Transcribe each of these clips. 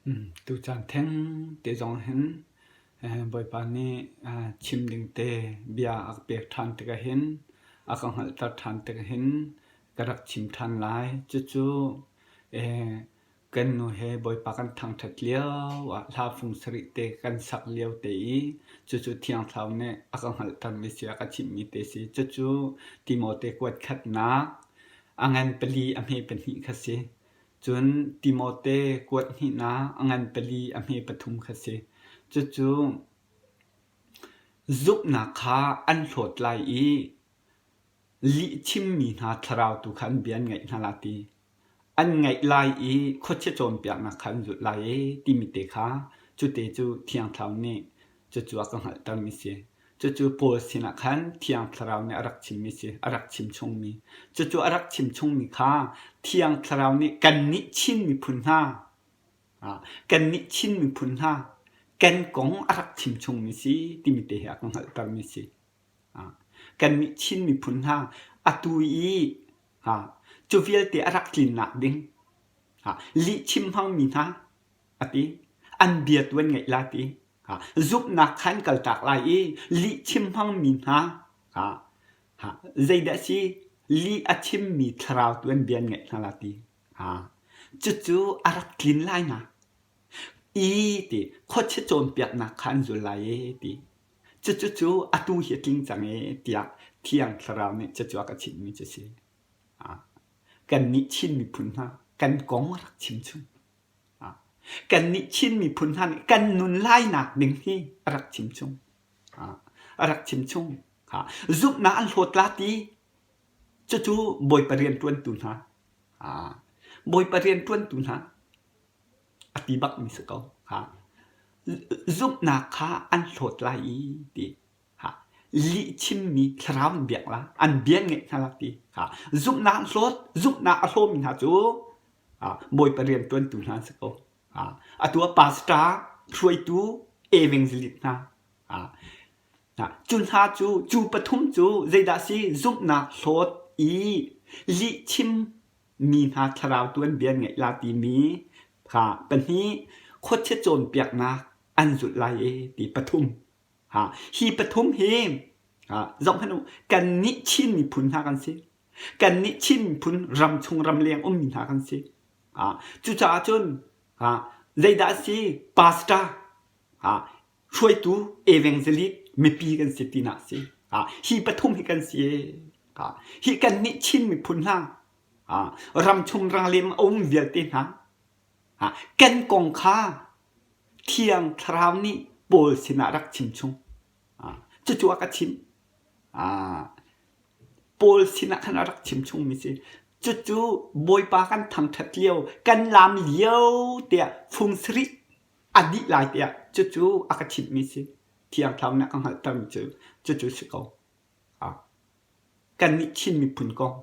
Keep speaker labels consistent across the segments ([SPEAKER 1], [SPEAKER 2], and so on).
[SPEAKER 1] Tucaan theng te zong hin Bawipa nih chim ding te bia a ka pek ṭhan tikah hin a ka hngalhter ṭhan tikah hin ka rak chim ṭhan lai. Cucu kan nu he Bawipa kan thangṭhat lio ah hla fung sarih te kan sak lio te i cucu Thiang Thlarau nih a ka hngalhtermi si a ka chimhmi te si. Cucu Timote kuat khatnak a ngan pali a hme pahnih kha si. Cun Timote kuat hnihnak a ngan pali a hme pathum kha si. Cucu zumhnak kha an hlawt lai i lihchimmi hna thlarau tu kha an bia an ngaih hna la ti. An ngaih lai i khuachia cawnpiaknak kha an zulh lai ee timi te kha cute cu Thiang Thlarau nih cucu a ka hngalhtermi si. Cucu Paul sinah khan Thiang Thlarau nih a rak chimmi si, a rak chim chungmi. Cucu a rak chim chungmi kha Thiang Thlarau nih kannih Chin miphun hna, kannih Chin miphun hna kan kong a rak chim chungmi si timi te hi a ka hngalhtermi si. Kannih Chin miphun hna atu i cu vialte a rak tlinnak ding lihchim hmangmi hna a ti. An bia tu an ngaih la ti. Zumhnak kha an kaltak lai i lihchim hmangmi hna zeidah a si? Lih a chimmi thlarau tu an bia an ngaih hna la ti. Cucu a rak tlin lai na. I ti khuachia cawnpiaknak kha an zul lai e ti. Cucu cu atu hi a tling cang e tiah Thiang Thlarau nih cucu a ka chimhmi cu a si. Kannih Chin miphun hna kan kong a rak chim chung. Kannih Chin miphun hna nih kan nun lainak ding hi a rak chim chung. A rak chim chung. Zumhnak an hlawt la ti. Cucu Bawipa rianṭuantu hna. Bawipa rianṭuantu hna a ti bakmi si ko. Zumhnak kha an hlawt lai i ti. Lihchimmi thlarau an biak la, an bia ngeih hna la ti. Zumhnak an hlawt, zumhnak a hlawmi hna cu Bawipa rianṭuantu hna an si ko. Atu ah pastor, hruaitu, evangelist hna. Cu hna cu, cu pathum cu zeidah si zumhnak hlawt i lihchim mi hna thlarau tu an bia an ngaih la timi kha pahnih khuachia cawnpiaknak an zulh lai e ti pathum. Hi pathum hi zohhmanh u, kannih Chin miphun hna kan si. Kannih Chin miphun ramchung ramleng ummi hna kan si. Cucaah cun zeidah a si? Pastor, hruaitu, evangelist, mipi kan si tinak a si. Hi pathum hi kan si. Hi kannih Chin miphun hna ramchung ramleng a um vialte hna kan kong kha Thiang Thlarau nih Paul sinah rak chim chung. Cucu a ka chimh. Paul sinah khan a rak chim chungmi si. Cucu Bawipa kan thangṭhat lio, kan laam lio tiah fung sarih a dih lai tiah cucu a ka chimhmi si. Thiang Thlarau nih a ka hngalhtermi cu cucu si ko. Kannih Chin miphun kong.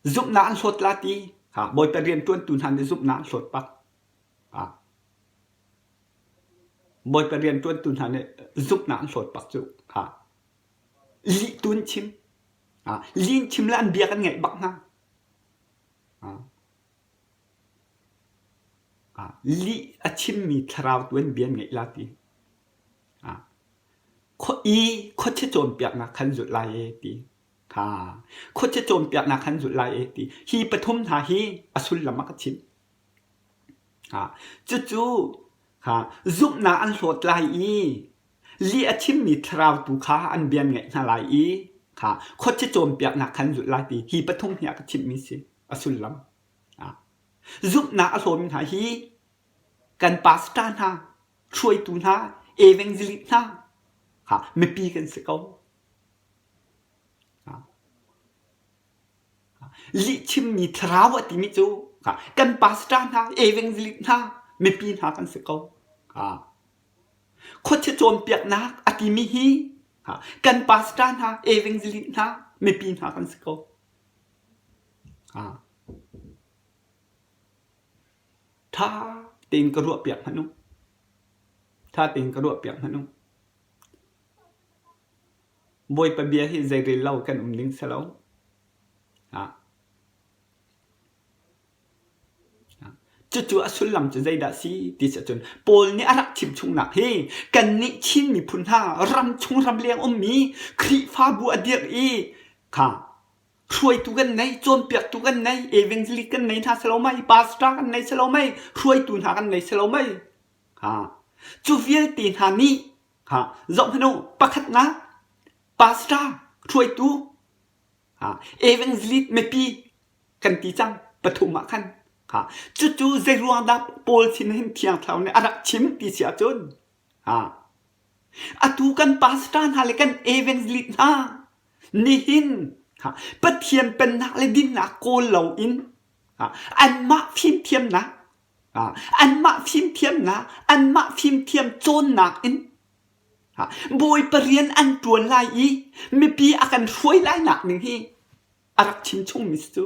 [SPEAKER 1] Zumhnak an hlawt la ti. Bawipa rianṭuantu hna nih zumhnak an hlawt bak. Bawipa rianṭuantu hna nih zumhnak an hlawt bak cu. Lih tu an chim. Lih an chim le an bia kan ngaih bak hna. Lih a chimmi thlarau tu an bia an ngaih la ti. I khuachia cawnpiaknak khan zulh lai e ti. Khuachia cawnpiaknak khan zulh lai e ti. Hi pathum hna hi a sullam a ka chimh. Cucu zumhnak an hlawt lai i lih a chimmi thlarau tu kha an bia an ngaih hna lai i khuachia cawnpiaknak khan zulh lai ti hi pathum hi a ka chimhmi si a sullam. Zumhnak a hlawmi hna hi kan pastor hna, hruaitu hna, evangelist hna mipi kan si ko. Lihchimmi thlarau a timi cu kan pastor hna, evangelist hna, mipi hna kan si ko. Khuachia cawnpiaknak a timi hi kan pastor hna, evangelist hna, mipi hna kan si ko. Ṭha tein ka ruahpiak hmanh u. Ṭha tein ka ruahpiak hmanh u. Bawipa bia hi zeirel lo kan um ding si lo. Cucu a sullam cu zeidah si ti si ahcun Paul nih a rak chimchungnak hi kannih Chin miphun hna ramchung ramleng ummi Khrihfabu a dirh i kha hruaitu kan nei, cawnpiaktu kan nei, evangelist kan nei hna si lo mei, pastor kan nei si lo mei, hruaitu hna kan nei si lo mei. Ha. Cu vialte hna nih ha, zoh hmanh u, pakhatnak pastor, hruaitu, ha, evangelist mipi kan ti cang pathum ah khan. Ha, cucu zeiruang dah Paul sin hin Thiang Thlarau nih a rak chim ti si ahcun ha, atu kan pastor hna le kan evangelist hna nihin ha, Pathian pennak le dinnak kawl loin ha, anmah fimthiamnak Anmah fimthiamnak, anmah fimthiam cawnnak in Bawipa rian an ṭuan lai i mipi a kan hruai lai nak ning hi a rak chim chungmi si cu.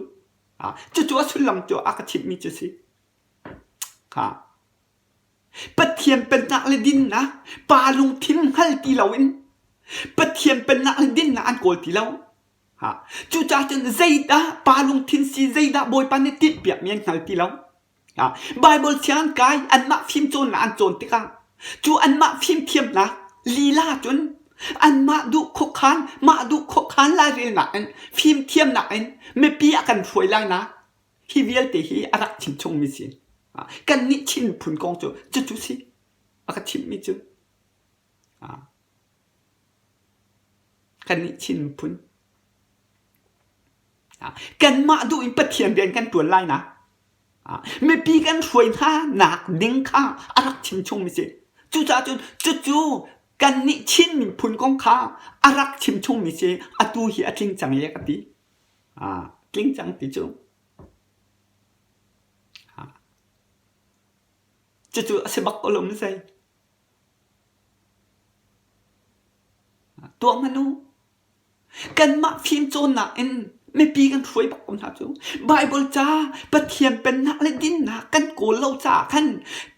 [SPEAKER 1] Cucu a sullam cu a ka chimhmi cu si. Pathian pennak le dinnak pa lungthin hngal ti loin Pathian pennak le dinnak an kawl ti lo. Cucaah cun zeidah pa lungthin si, zeidah Bawipa nih tinhpiakmi an hngal ti lo. Baibal thiang an kai, anmah fimcawnnak an cawn tikah cu anmah fimthiamnak lila cun anmah duh khuakhan, mah duh khuakhan lairelnak in fimthiamnak in mipi a kan hruai lainak hi vialte hi a rak chim chungmi si. Kannih Chin miphun kong cu cucu si a ka chimhmi cu. Kannih Chin miphun kanmah duh in Pathian rian kan ṭuan lai nak mipi kan hruai hna nak ding kha a rak chim chungmi si. Cucaah cun cucu kannih Chin miphun kong kha a rak chim chungmi si. Atu hi a tling cang e ka ti. Tling cang ti cu. Cucu a si bak ko lo maw zei? Tuah hmanh u. Kanmah fimcawnnak in mipi kan hruai bak ko hna cu. Baibal ca Pathian pennak le dinnak kan kawl lo caah khan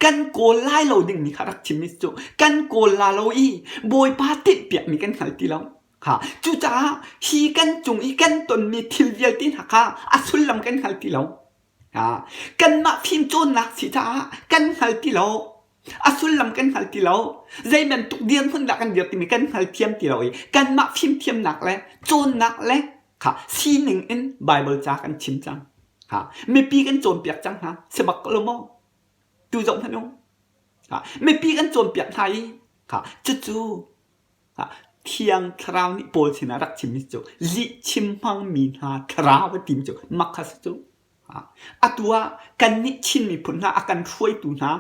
[SPEAKER 1] kan kawl lai lo dingmi kha rak chimmi cu kan kawl la lo i Bawipa tinhpiakmi kan hngal ti lo. Kha cucaah hi kan cung i kan tonmi thil vialte hna kha a sullam kan hngal ti lo. Kanmah fimcawnnak si caah kan hngal ti lo. A sullam kan hngal ti lo. Zei bantuk dirhmun dah kan dir timi kan hngalthiam ti lo i kanmah fimthiamnak le cawnnak le kha sining in Baibal ca kan chim cang. Ha, mipi kan cawnpiak cang hna. Si bak ko lo maw? Tu zoh hmanh u. Ha, mipi kan cawnpiak hna i kha cucu ha, Thiang Thlarau nih Paul sinah rak chimmi cu lih chim hmangmi hna thlarau a timi cu mak kha si cu. Atu ah kannih Chin miphun hna a kan hruaitu hna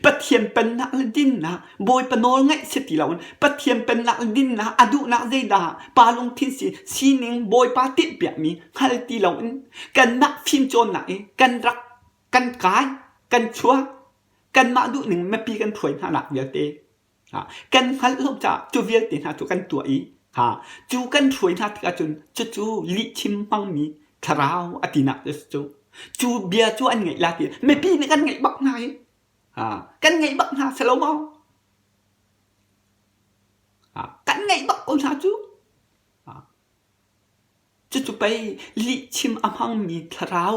[SPEAKER 1] Pathian pennak le dinnak Bawipa nawl ngaih si ti loin Pathian pennak le dinnak a duhnak zeidah pa lungthin si sining Bawipa tinhpiakmi hngal ti loin kanmah fimcawnnak i kan rak kan kai kan chuak kanmah duhning mipi kan hruai hna nak vialte Kan hngalh lo caah cu vialte hna cu kan tuah i cu kan hruai hna tikah cun cucu lihchim hmangmi thlarau a tinak cu a si cu. Cu bia cu an ngaih la ti mipi nih kan ngaih bak hna hi. Kan ngaih bak hna si lo maw? Kan ngaih bak ko hna cu. Cucu pei lihchim a hmangmi thlarau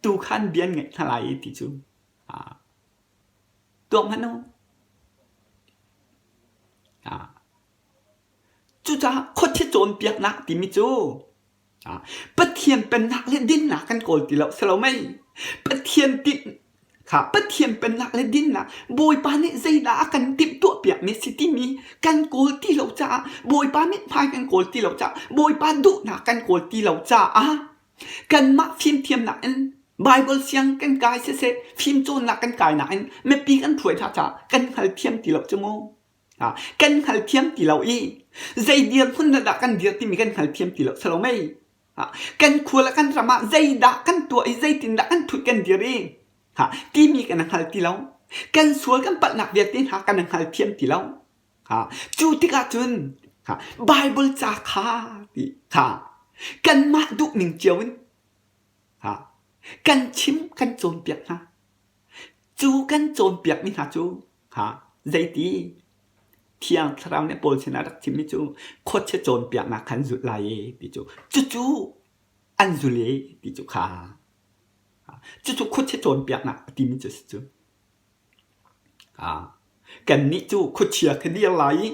[SPEAKER 1] tu khan bia an ngaih hna lai ti cu. Tuak hmanh u. Cucaah khuachia cawnpiaknak timi cu Pathian pennak le dinnak kan kawl ti lo si lo mei? Pathian tinh kha Pathian pennak le dinnak Bawipa nih zeidah a kan timhtuahpiakmi si timi kan kawl ti lo caah Bawipa mithmai kan kawl ti lo caah Bawipa duhnak kan kawl ti lo caah Kanmah fimthiamnak in Baibal siang kan kai siseh, fimcawnnak kan kainak in mipi kan hruai hna caah kan hngalthiam ti lo cu mu. Kan hngalthiam ti lo i zei dirhmun dah kan dir timi kan hngalthiam ti lo si lo mei? Kan khua le kan ram ah zeidah kan tuah i zeitindah kan thut kan dir i timi kan hngal ti lo. Kan sual kan palhnak vialte hna kan hngalthiam ti lo. Cu tikah cun Baibal ca kha ti kha kanmah duhning cio in kan chim kan cawnpiak hna. Cu kan cawnpiakmi hna cu zeiti Thiang Thlarau nih Paul sinah rak chimmi cu khuachia cawnpiaknak khan zulh lai i ti cu cucu an zul i ti cu kha. Cucu khuachia cawnpiaknak a timi cu a si cu. Kannih cu khuachia ka dir lai i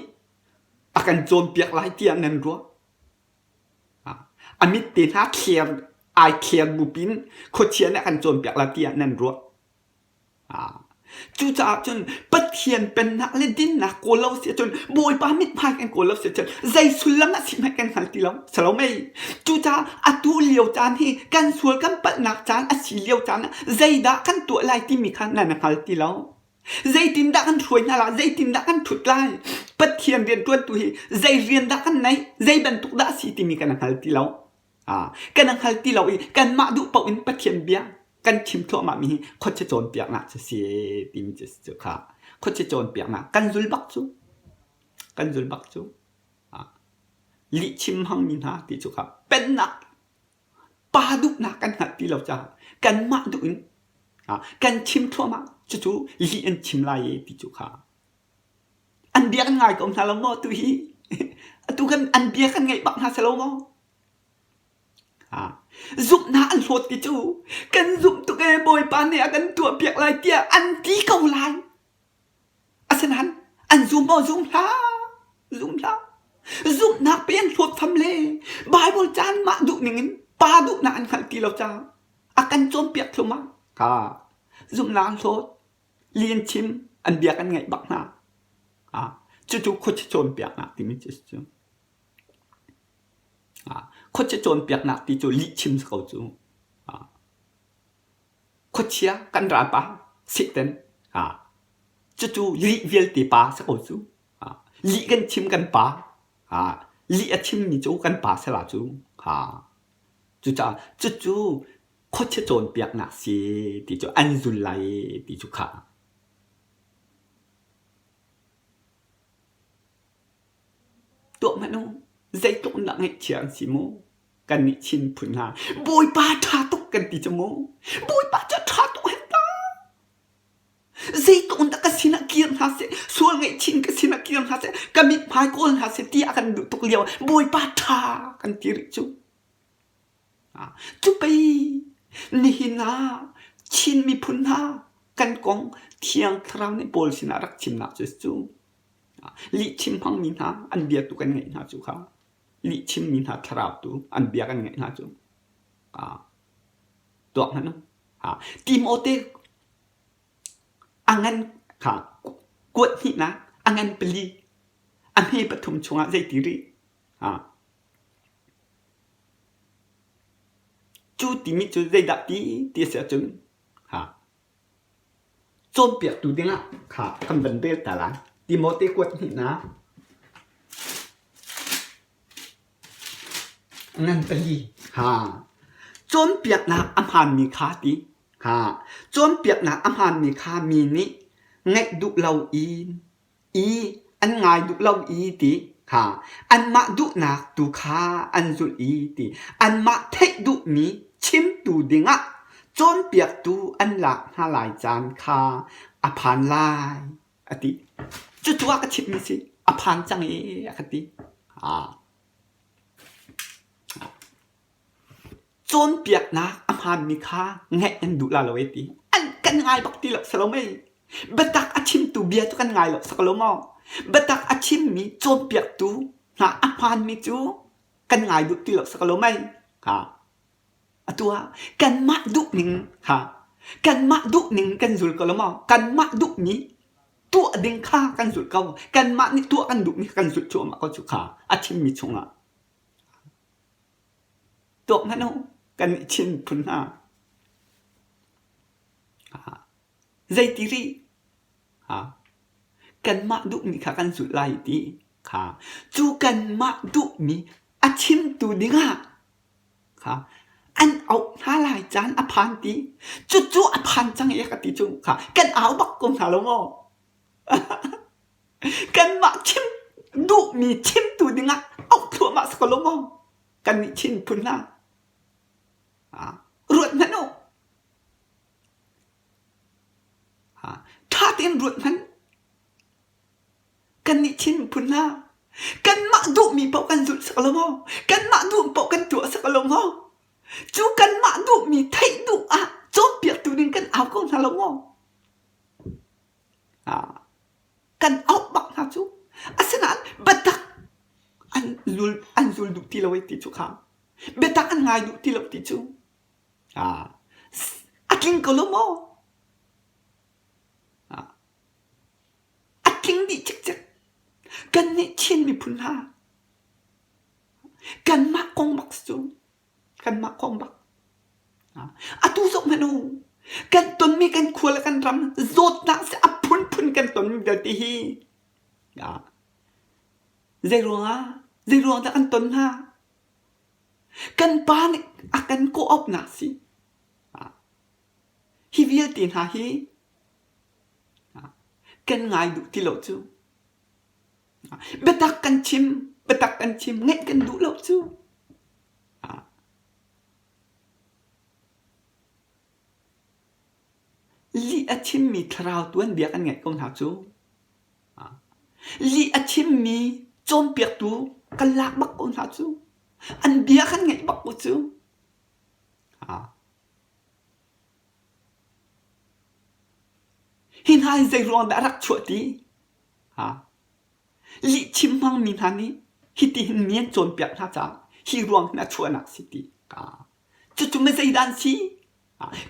[SPEAKER 1] a kan cawnpiak lai tiah nan ruah. A mit te hna thler ai thler bu pin khuachia nih a kan cawnpiak lai tiah nan ruah. Cucaah cun Pathian pennak le dinnak kawl lo si ahcun Bawipa mithmai kan kawl lo si ahcun zei sullam a si hmanh kan hngal ti lo. Si lo mei? Cucaah atu lio caan hi kan sual kan palhnak caan a si lio caan ah zeidah kan tuah lai timi kha nan hngal ti lo. Zeitindah kan hruai hna lai? Zeitindah kan ṭhut lai? Pathian rianṭuantu hi zei rian dah kan neih? Zei bantuk dah a si timi kan hngal ti lo. Kan hngal ti lo i kanmah duh paoh in Pathian bia kan chim thluahmah mi hi khuachia cawnpiaknak cu si timi cu cu kha khuachia cawnpiaknak kan zul bak cu kan zul bak cu lih chim hmangmi hna ti cu kha pennak pa duhnak kan hngalh ti lo caah kanmah duh in kan chim thluahmah cucu lih an chim lai e ti cu kha an bia kan ngai ko hna lo maw tu hi atu kan an bia kan ngaih bak hna si lo maw Zumhnak an hlawt ti cu kan zumh tuk ee Bawipa nih a kan tuahpiak lai tiah an ti ko lai. Asinain an zum maw? Zum hlah. Zum hlah. Zumhnak pe an hlawt fam le Baibal caan mah duh ning in pa duhnak an hngalh ti lo caah a kan cawnpiak thluahmah. Kha zumhnak an hlawt. Li an chim, an bia kan ngaih bak hna. Cucu khuachia cawnpiaknak timi cu a si cu. Khuachia cawnpiaknak ti cu lihchim si ko cu. Khuachia kan ralpa Satan cucu lih vialte pa si ko cu. Lih kan chim kan pa. Lih a chimmi cu kan pa si la cu. Cucaah cucu khuachia cawnpiaknak si ti cu an zul lai ti cu kha. Tuah hmanh u, zeitluk in dah ngaihchia an si mu? Kannih Chin phun hna, Bawipa ṭha tuk kan ti cu mu. Bawipa cu ṭha tuk hen ta. Zeitluk in dah ka sinah kir hna seh, sual ngaihchin ka sinah kir hna seh, ka mithmai kawl hna seh ti a kan duh tuk lio Bawipa ṭha kan ti rih cu. Cu pei nihin ah Chin miphun hna kan kong Thiang Thlarau nih Paul sinah rak chimnak cu a si cu. Lihchim hmangmi hna an bia tu kan ngaih hna cu kha lihchimmi hna thlarau tu an bia kan ngaih hna cu tuak hmanh u. Timote a ngan kha kuat hnihnak a ngan pali a hme pathum chungah zeiti rih cu timi cu zeidah ti ti a si ahcun Cawnpiaktu dingah kha kan van rel ta lai. Timote kuat hnihnak ngan pali. Ha. Cawnpiaknak a hmaanmi kha ti. Ha. Cawnpiaknak a hmaanmi kha mi nih ngaih duh lo in i an ngai duh lo i ti kha anmah duhnak tu kha an zulh i ti anmah theih duhmi chimtu dingah cawnpiaktu an lak hna lai caan kha a phan lai a ti. Cucu a ka chimhmi si a phan cang i a ka ti. Cawnpiaknak a hmaanmi kha ngaih an duh la lo ei ti. An kan ngai bak ti lo si lo mei. Biatak a chimtu bia cu kan ngai lo sak lo maw? Biatak a chimmi cawnpiaktu hna a hmaanmi cu kan ngai duh ti lo sak lo mei. Ha. Atu ah kanmah duhning ha kanmah duhning kan zul ko lo maw? Kanmah duhmi tuah ding kha kan zulh ko. Kanmah nih tuah kan duhmi kan zulh cuahmah ko cu kha a chimmi chungah. Tuak hmanh u, kan i Chin phun hna. Zeiti rih? Kanmah duhmi kha kan zulh lai ti kha cu kanmah duhmi a chimtu dingah kha an auh hna lai caan a phan ti. Cucu a phan cang i ka ti cu kha kan au bak ko hna lo maw? Kanmah chim duhmi chimtu dingah auh thluahmah si ko lo maw? Kannih Chin phun hna. Ruat hmanh u. Ṭha tein ruat hmanh. Kannih Chin miphun hna, kanmah duhmi paoh kan zulh si ko lo maw? Kanmah duh paoh kan tuah si ko lo maw? Cu kanmah duhmi theih duh ah cawnpiaktu. hna lo maw? Kan auh bak hna cu. Asinain biatak an zul an zul duh ti lo ei ti cu kha. Biatak an ngai duh ti lo ti cu. A tling ko lo maw? A tling dih cikcek. Kannih Chin miphun hna kanmah kong bak si cu. Kanmah kong bak. Atu zong hmanh u, kan tonmi kan khua le kan ram zawtnak si a phunphun kan tonmi vialte hi zei ruangah zei ruang dah kan ton hna? Kan pa nih a kan kawh-auhnak si. Hi vialte hna hi kan ngai duh ti lo cu. Biatak kan chim, biatak kan chim, ngaih kan duh lo cu. Lih a chimmi thlarau tuanbia kan ngaih ko hna cu. Lih a chimmi cawnpiaktu kan lak bak ko hna cu. An bia kan ngaih bak ko cu. Hi hna hi zei ruang dah a rak chuah ti? Lihchim hmangmi hna nih hitihin mi an cawnpiak hna caah hi ruang hin a chuahnak si ti. Cucu mi zeidah an si?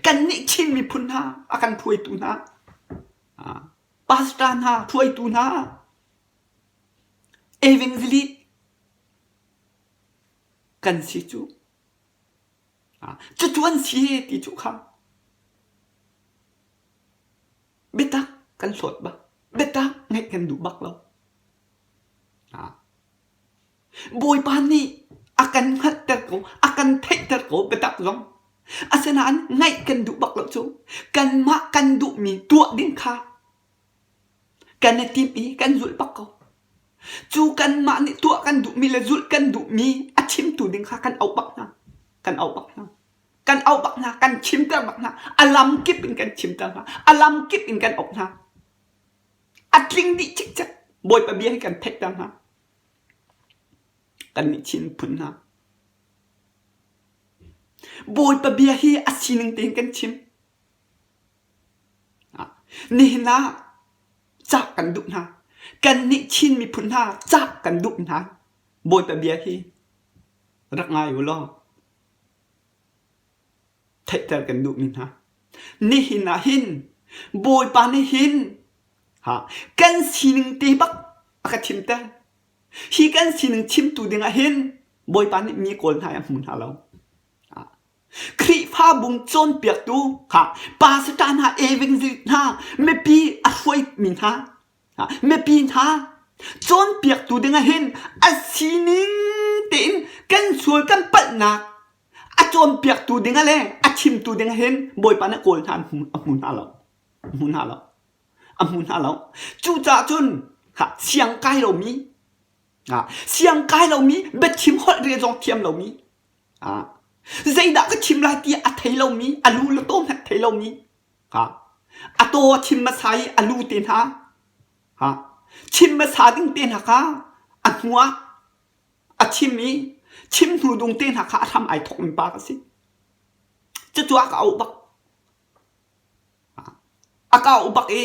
[SPEAKER 1] Kannih Chin miphun hna a kan hruaitu hna, pastor hna hruaitu hna, evangelist kan si cu. Cucu an si ti cu kha biatak kan hlawt bak. Biatak ngeih kan duh bak lo. Bawipa nih a kan hngalhter ko, a kan theihter ko biatak zong. Asinain ngaih kan duh bak lo cu. Kanmah kan duhmi tuah ding kha kan i tim i kan zulh bak ko. Cu kanmah nih tuah kan duhmi le zulh kan duhmi a chimtu ding kha kan auh bak hna. Kan auh bak hna. Kan auh bak hna. Kan chimter bak hna. A lam kip in kan chimter hna. A lam kip in kan auh hna. A tling dih cikcek. Bawipa bia hi kan theihter hna. Kannih Chin phun hna. Bawipa bia hi a sining tein kan chim. Nihin ah cah kan duh hna. Kannih Chin miphun hna cah kan duh hna. Bawipa bia hi rak ngai u law theihter kan duhmi hna. Nihin ah hin Bawipa nih hin ha, kan sining te bak a ka chimter. Hi kan sining chimtu dingah hin Bawipa nih mi kawl hna i a hmu hna lo. Khrihfabu cawnpiaktu kha pastor hna, evangelist hna, mipi a hruaimi hna, mipi hna cawnpiaktu dingah hin a sining tein kan sual kan palhnak a cawnpiaktu dingah le a chimtu dingah hin Bawipa nih kawl hna a hmu hna lo. A hmu hna lo. A hmu hna lo. Cucaah cun siang kai lomi siang kai lomi biachim holh rel zong thiam lomi Zeidah ka chim lai ti a thei lomi, a lu le taw hmanh thei lomi, a taw a chim hmasa i a lu te hna, chim hmasa ding te hna kha a hnu ah a chim i chim hnu dung te hna kha a hram ai thawkmi pa ka si. Cucu a ka auh bak. A ka auh bak i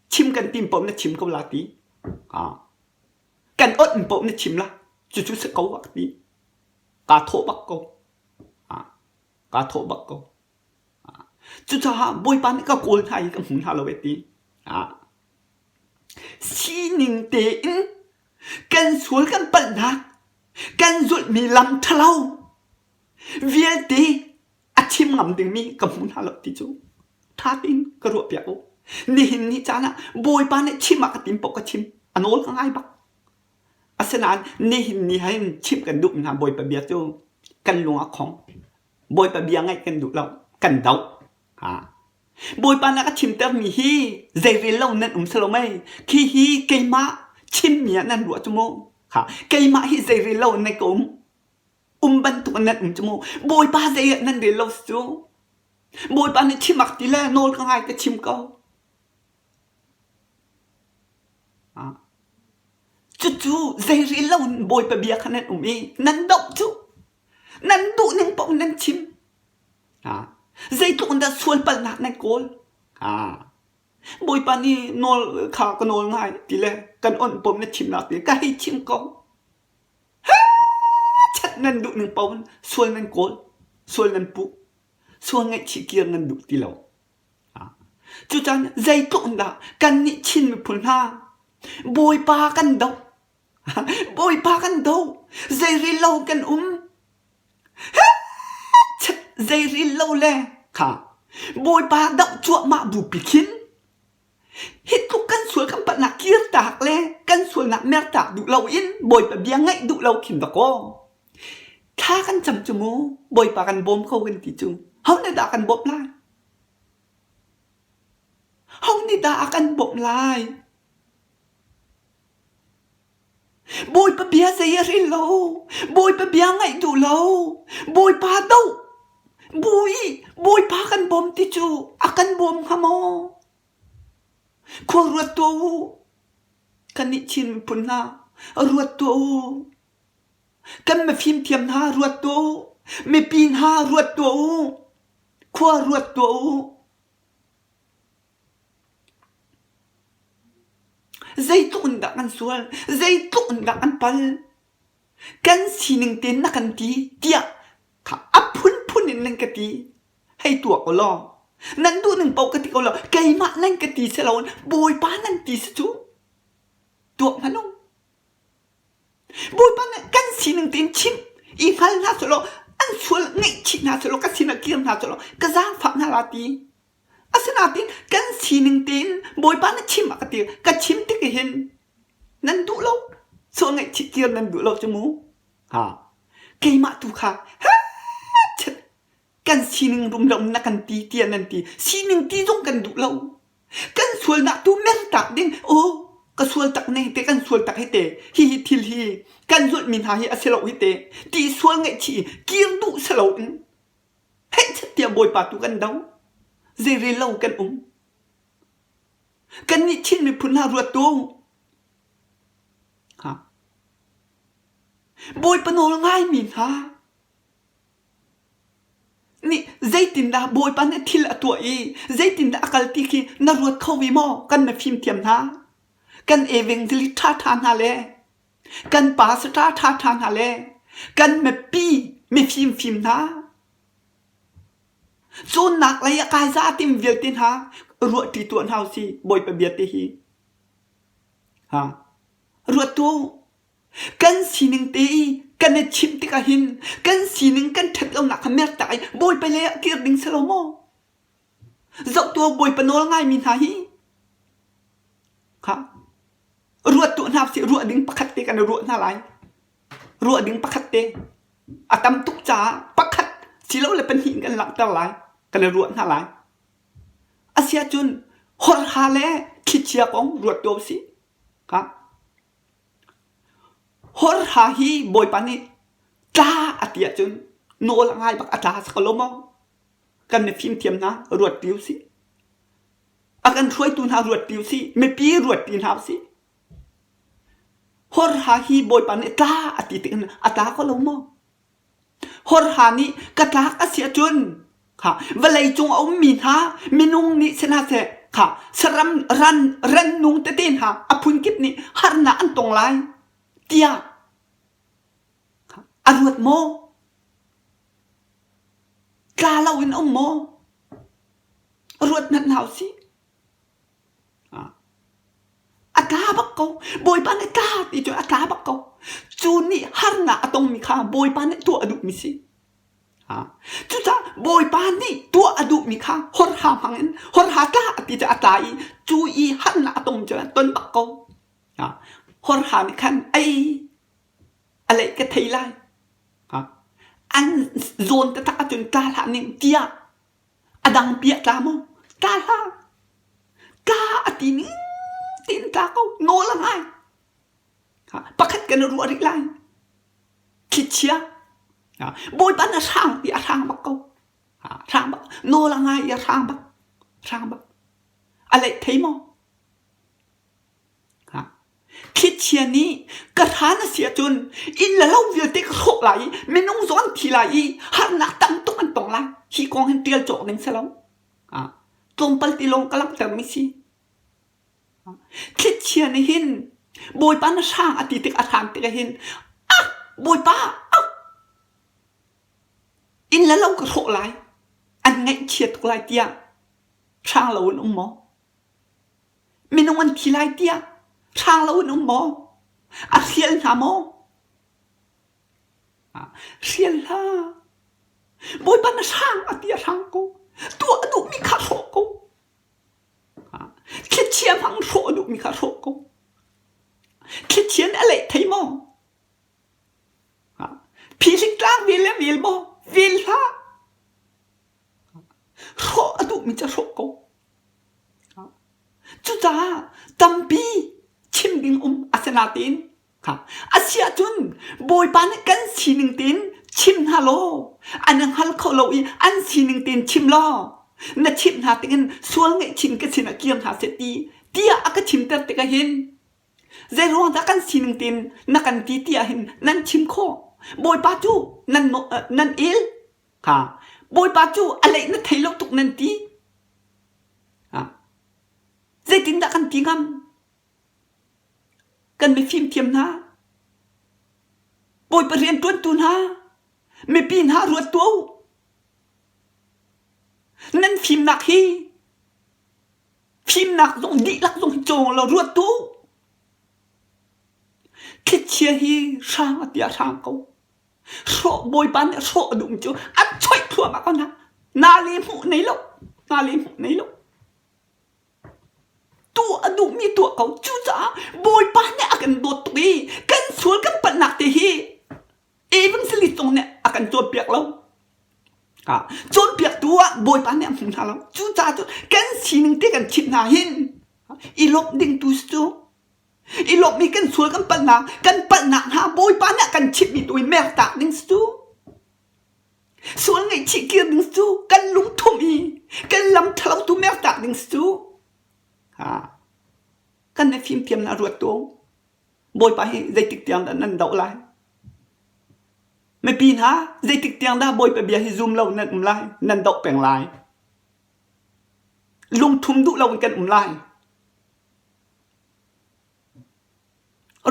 [SPEAKER 1] chim kan tim paoh na chim ko la ti. Kan awnh paoh na chim la. Cucu si ko a ka ti. Kaa thawh bak ko. Kaa thawh bak ko. Cucaah Bawipa nih ka kawl hna i ka hmu hna lo e ti. Sining tein kan sual kan palhnak, kan zulhmi lam ṭhalo vialte a chim ngam dingmi ka hmu hna lo ti cu ṭha tein ka ruahpiak u. Nihin ni caan ah Bawipa nih chim ah ka tim paoh ka chim. A nawl ka ngai bak. Asinain nihin ni hin chimh kan duhmi hna Bawipa bia cu kan lung a khong. Bawipa bia ngaih kan duh lo. Kan doh. Ha. Bawipa nih a ka chimtermi hi zeirel lo nan um silo mei? Khi hi keimah chimmi ah nan ruah cu mu. Ha. Keimah hi zeirel lo nan ka um. Um bantuk in nan um cu mu. Bawipa zei ah nan rel lo si cu. Bawipa nih chim ak ti le nawl ka ngai ka chim ko. Cucu zeirel lo in Bawipa bia kha nan um i nan doh cu nan duh ning paoh in nan chim. Zeitluk in dah sual palhnak nan kawl. Ha. Bawipa nih nawl kha ka nawl ngai ti le kan onh pom na chimnak ti ka hei chim ko. Chat nan duh ning paoh in sual nan kawl, sual nan puh, sual ngaihchih kir nan duh ti lo. Cucan zeitluk in dah kannih Chin miphun hna Bawipa kan doh. Bawipa kan doh. Zeirel lo kan um. Chat zeirel lo le kha Bawipa doh cuahmah bupi khin Hi tluk kan sual kan palhnak kirtak le kan sualnak mertak duh loin Bawipa bia ngaih duh lo khin dakaw. Thla kan cam cu mu Bawipa kan bawm ko kan ti cu. Ho nih dah kan bawmh lai? Ho nih dah a kan bawmh lai? Bawipa bia zei a rel lo. Bawipa bia ngaih duh lo. Bawipa doh. Bu i Bawipa kan bawm ti cu a kan bawm hnga maw? Khua ruat tuah u. Kannih Chin miphun hna ruat tuah u. Kan mifimthiam hna ruat tuah u. Mipi hna ruat tuah u. Khua ruat tuah u. Zeitluk in dah kan sual? Zeitluk in dah kan pal? Kan sining tein na kan ti tiah kha a phunphun in nan ka ti. Hei tuak u law. Nan duh ning paoh ka ti ko law keimah nan ka ti si loin Bawipa nan ti si cu tuak hmanh u. Bawipa nih kan sining tein chim i hngal hna selaw an sual ngaihchih hna selaw ka sinah kir hna selaw ka zaangfah hna la ti. Asinain kan sining tein Bawipa na chim a ka ti. Ka chim tik hin nan duh lo. Sual ngaihchih kir nan duh lo cu mu. Ha. Keimah tu kha kan sining rumro na kan ti tiah nan ti. Sining ti zong kan duh lo. Kan sualnak tu mertak ding. Oh, ka sual tak ne te kan sual tak hi te. Hi hi thil hi kan zulhmi hna hi a si lo hi te. Ti sual ngaihchih kir duh si lo in Hehchet tiah Bawipa tu kan do. Zeirel lo kan um. Kannih Chin miphun hna ruat tu. Ha. Bawipa nawl ngaimi hna nih zeitindah Bawipa nih thil a tuah i zeitindah a kal ti khi na ruat kho ve maw? Kan mifimthiam hna, kan evangelist ṭhaṭha hna le Kan pastor ṭhaṭha hna le kan mipi mifimfim hna cawnnak lei ah kai za tim vialte hna ruahṭi tuah hna usih Bawipa bia te hi. Ha. Ruat tu kan sining te i kan i chimh tikah hin kan sining kan ṭhat lonak kha mertak i Bawipa lei ah kir ding si lo maw? Zoh tuah Bawipa nawl ngaimi hna hi kha Ruat tuah hna usih ruah ding pakhat te kan i ruah hna lai. Ruah ding pakhat te a tam tuk caah pakhat silole pahnih kan langhter lai. Kan i ruah hna lai. Asiahcun horha le thlichia kong ruat tuah usih. Ka horha hi Bawipa nih tla a ti ahcun nawl a ngai bak a tla sa ko lo maw? Kan mifimthiam hna ruat pi usih. A kan hruaitu hna ruat ti usih, mipi ruat ti hna usih. Horha hi Bawipa nih tla a ti tik in a tla ko lo maw? Horha nih ka tlak a si ahcun kha vawlei cung a ummi hna minung nih si hna seh kha saram ran rannung tete hna a phunkip nih harnak an tong lai tiah a ruat maw? Tla loin um maw? Ruat hmanh hna usih. A tla bak ko. Bawipa nih tla ti cu a tla bak ko. Cu nih harnak a tongmi kha Bawipa nih tuah a duhmi si. Cucaah Bawipa nih tuah a duhmi kha horha hmang in horha tla ti cu a tla i cu i harnak a tongmi cu a ton bak ko. Horha nih khan ei a leih ka thei lai. An zawn taktak ahcun tla hlah ning tiah A dang pi ah tla maw? Tla hlah. Tla a ti ning tiin tla ko. Nawl a ngai. Pakhat kan i ruah rih lai. Thlichia. Bawipa na hrang ti a hrang bak ko. Hrang bak. Nawl a ngai i a hrang bak. Hrang bak. A leih thei maw? Thlichia nih ka hran a si ahcun inn le lo vialte ka hrawh lai i minung zong an thi lai i harnak tam tuk an tong lai. Hi kong hin ṭial cawk ding si lo. Tlawmpal ti lawng ka langhtermi si. Thlichia nih hin Bawipa na hrang a ti tik a hran tik ah hin ah Bawipa ah inn le lo ka hrawh lai an ngaihchia tuk lai tiah hrang lo in um maw? Minung an thi lai tiah hrang lo in um maw? A hrial hna maw? Hrial hlah. Bawipa na hrang a ti a hrang ko. Tuah a duhmi kha hrawh ko. Thlichia hmang hrawh a duhmi kha hrawh ko. Thlichia nih a leh thei maw? Phihlik tlang vel le vel maw? Vel hlah. Hrawh a duhmi cu hrawh ko. Cucaah tampi chim ding um asinain A si ahcun Bawipa nih kan sining tein chim hna law an hngal kho lo i an sining tein chim law na chimh hna tikin sual ngaihchin ka sinah kir hna seh ti tiah a ka chimter tikah hin zeiruang dah kan sining tein na kan ti tiah hin nan chim khawh Bawipa cu nan nan el kha Bawipa cu a leih na thei lo tuk nan ti zeitindah kan ti ngam Kan mifim thiam hna, Bawipa rianṭuantu hna, mipi hna ruat tuah u. Nan fimnak hi fimnak zong dihlak zong hi cawng law ruat tuah u. Thlichia hi hrang a ti ah hrang ko. Hrawh Bawipa nih hrawh a duhmi cu a choih thluahmah ko hna. Na le hmuh nei lo, na le hmuh nei lo. Tuah a duhmi tuah ko. Cucaah Bawipa nih a kan dawt tuk i kan sual kan palhnak te hi evangelist zong nih a kan cawnpiak lo. Cawnpiaktu ah Bawipa nih a hmu hna lo. Cucaah cun kan sining te kan chimh hna hin i lawmh ding tu cu i lawmhmi kan sual kan palhnak kan palhnak hna Bawipa nih a kan chimhmi tu i mertak ding cu Sual ngaihchih kir ding cu kan lungthum i kan lam ṭhalo tu mertak ding cu kan i fimthiam na ruat tu. Bawipa hi zeitik tiang dah nan doh lai? Mipi hna zeitik tiang dah Bawipa bia hi zum lo nan um lai? Nan doh peng lai. Lungthum duh lo in kan um lai.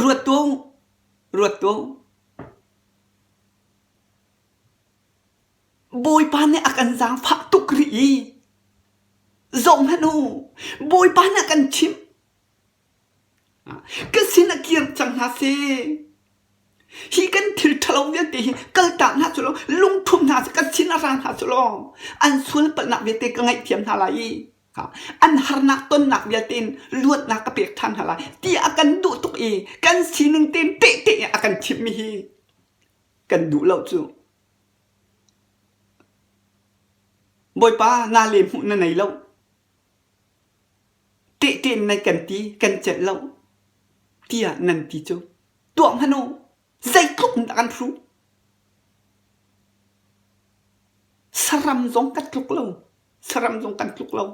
[SPEAKER 1] Ruat tu, ruat tu. Bawipa nih a kan zaangfah tuk rih i zohhmanh u, Bawipa nih a kan chimh. Ka sin a kir cang hna seh. Hi kan thil ṭhalo vialte hi kaltak hna cu law lungthum hna seh, ka sin a ra hna cu law an sual palhnak vialte ka ngaihthiam hna lai i an harnak tonnak vialte in luatnak ka pek ṭhan hna lai tiah a kan duh tuk i kan sining tein tehte a kan chimhmi hi kan duh lo cu. Bawipa na le hmuh na nei lo. Tehte in nan kan ti, kan celh lo tiah nan ti cu. Tuah hmanh u, zeitluk in dah kan hruh. Saram zong kan tluk lo. Saram zong kan tluk lo.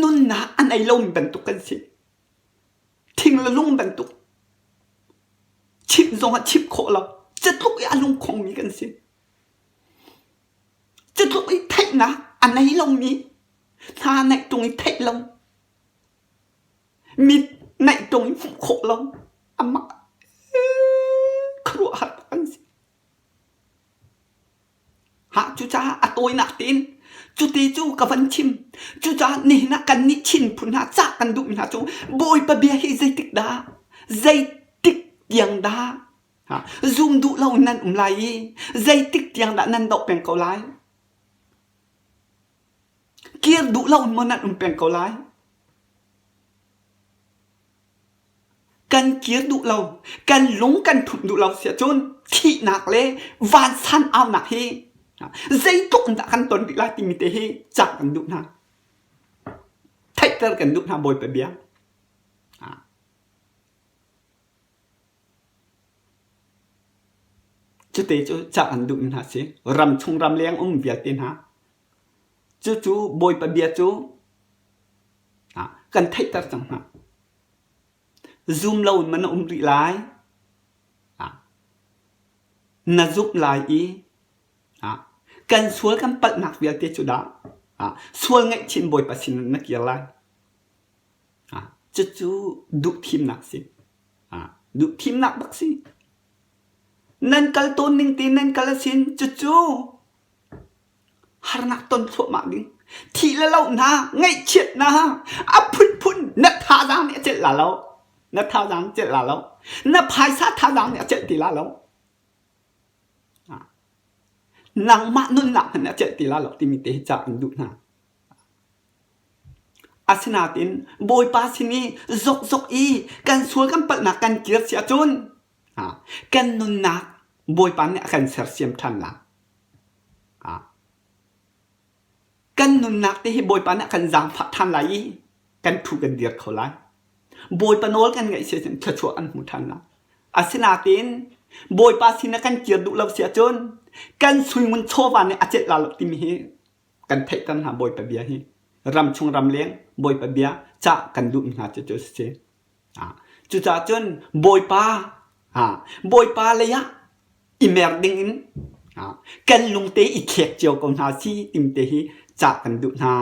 [SPEAKER 1] Nunnak a nei lomi bantuk kan si. Thing le lung bantuk chimh zong ah chimh khawh lo catluk i a lungkhongmi kan si. Catluk i theihnak a nei lomi hna neih tung i theih lo mit neih tung i hmuh khawh lo a mak khuaruahhar kan si. Cucaah a tawinak tein cuti cu ka van chim. Cucaah nihin ah kannih Chin phun hna cah kan duhmi hna cu Bawipa bia hi zeitik dah, zeitik tiang dah zum duh lo in nan um lai i zeitik tiang dah nan doh peng ko lai? Kir duh lo in maw nan um peng ko lai? Kan kir duh lo, kan lung kan thumh duh lo si ahcun thihnak le vansan aunak hi zeitluk in dah kan ton rih lai timi te hi cah kan duh hna. Theihter kan duh hna Bawipa bia. Cute cu cah kan duhmi hna si. Ram chung ram leng um vialte hna. Cucu Bawipa bia cu kan theihter cang hna. Zum lo in maw na um rih lai? Na zumh lai i. Kan sual kan palhnak vialte cu dah sual ngaihchih in Bawipa sin na kir lai. Cucu duhthimnak si. Duhthimnak bak si. Nan kal tawn ning tein nan kal asin cucu harnak ton thluahmah ding. Thih le lohnak, ngaihchiatnak, a phunphun na thazaang nih a celh la lo. Na thazaang celh la lo. Na phaisa thazaang nih a celh ti la lo. Nangmah nunnak hmanh nih a celh ti la lo timi te hi ca an duh hna. Asinain Bawipa sin i zokzok i kan sual kan palhnak kan kir si ahcun kan nunnak Bawipa nih a kan sersiam ṭhan lai. Kan nunnak te hi Bawipa nih a kan zaangfah ṭhan lai i kan ṭhu kan dir kho lai. Bawipa nawl kan ngaih si ahcun thluachuah kan hmu ṭhan lai. Asinain Bawipa sin ah kan kir duh lo si ahcun kan suingun chawva nih a celh la lo timi hi kan theihter hna Bawipa bia hi. Ramchung ramleng Bawipa bia cah kan duhmi hna cu cu a si. Cucaah cun Bawipa Bawipa lei ah i mer ding in kan lungte i thlek cio ko hna si timi te hi cah kan duh hna.